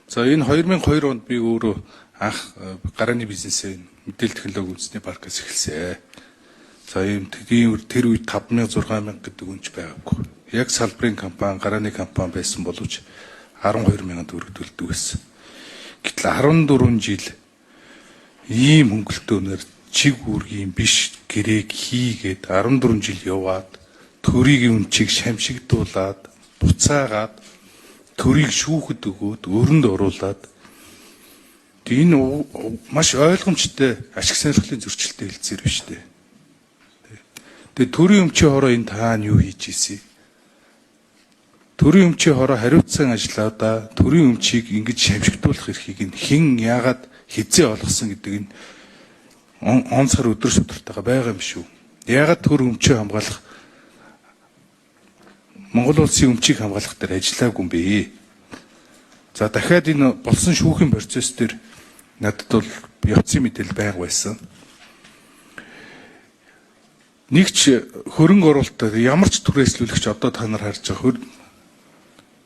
За, энэ 2002 онд би өөрөө анх гарааны бизнесээ мэдээлэл технологи үндэсний паркаас эхэлсэн. За, ийм тийм тэр үед 5000 6000 гэдэг үнч байгаагүй. Яг салбарын компани, гарааны компани байсан боловч 12,000 төгрөг төлдөг байсан. Гэтэл 14 жил ийм хөнгөлтөөнөр чиг үүргийн биш гэрээг хийгээд 14 жил яваад, төрийн өмчийг шамшигдуулаад, буцаагаад, төрийг шүүхэд өгөөд, өрөнд оруулаад, энэ маш ойлгомжтой ашиг сонирхлын зөрчилтэй хэлцээр биш үү? Тэгээ төрийн өмчийн хороо энэ та нь юу хийж ийсэн? Төрийн өмчийн хороо хариуцсан ажлаудаа төрийн өмчийг ингэж шамшигдуулах эрхийг нь хэн, яагаад, хэзээ олгосон гэдэг нь он сар өдөр шударгатайгаа байгаа юм шүү. Яагаад төр өмчөө хамгаалах, Монгол улсын өмчийг хамгаалах дээр ажиллаагүй юм бэ? За, дахиад энэ болсон шүүхийн процесс дээр надад бол явцын мэдээлэл байнга байсан. Нэг ч хөрөнгө оруулалт, ямар ч түрээслүүлэгч, одоо та нар харж байгаа,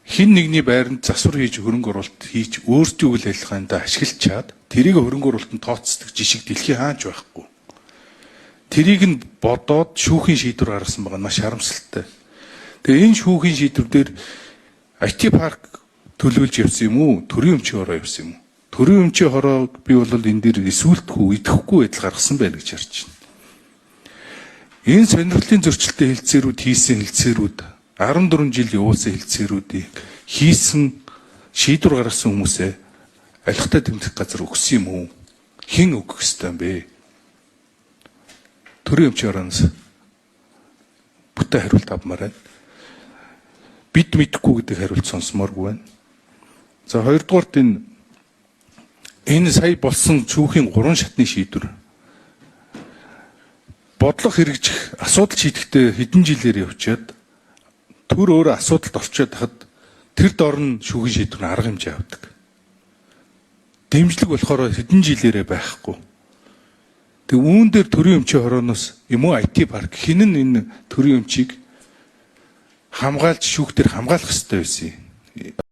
хэн нэгний байранд засвар хийж, хөрөнгө оруулалт хийж, өөрсдийн үйл ажиллагаанд ашиглаж чад тэрийг хөрөнгө оруулалтанд тооцдог жишг дэлхийн хаач байхгүй. Тэрийг нь бодоод шүүхийн шийдвэр гаргасан байгаа нь маш харамсалтай. Тэгээ энэ шүүхийн шийдвэр дээр IT парк төлөөлж явсан юм уу? Төрийн өмчийн хороо явсан юм уу? Төрийн өмчийн хороог би бол энэ дээр эсүүлдэхгүй, идэхгүй байдал гаргасан байна гэж харж байна. Энэ сонирхлын зөрчилтэй хэлцээрүүд хийсэн хэлцээрүүд, 14 жил явуулсан хэлцээрүүдийг хийсэн, шийдвэр гаргасан хүмүүсээ алхтай тэмдэх газар өгсөн юм уу? Хэн өгөх ёстой юм бэ? Төрийн өмчийн хороноос бүтэн хариулт авмаар байна. Бид мэдэхгүй гэдэг хариулт сонсомооргүй байна. За, хоёрдугаарт энэ сая болсон шүүхийн гурван шатны шийдвэр, бодлого хэрэгжих асуудал шийдэхдээ хэдэн жилээр явчаад, төр өөрөө асуудалд орчоод хахад тэр дор нь шүүхийн шийдвэр нь арга хэмжээ авдаг. Дэмжлэг болохоор хэдэн жилээрээ байхгүй. Тэг үүн дээр төрийн өмчийн хорооноос юм уу, IT парк, хэн нь энэ төрийн өмчийг хамгаалж, шүүхтэр хамгаалах ёстой байсан юм?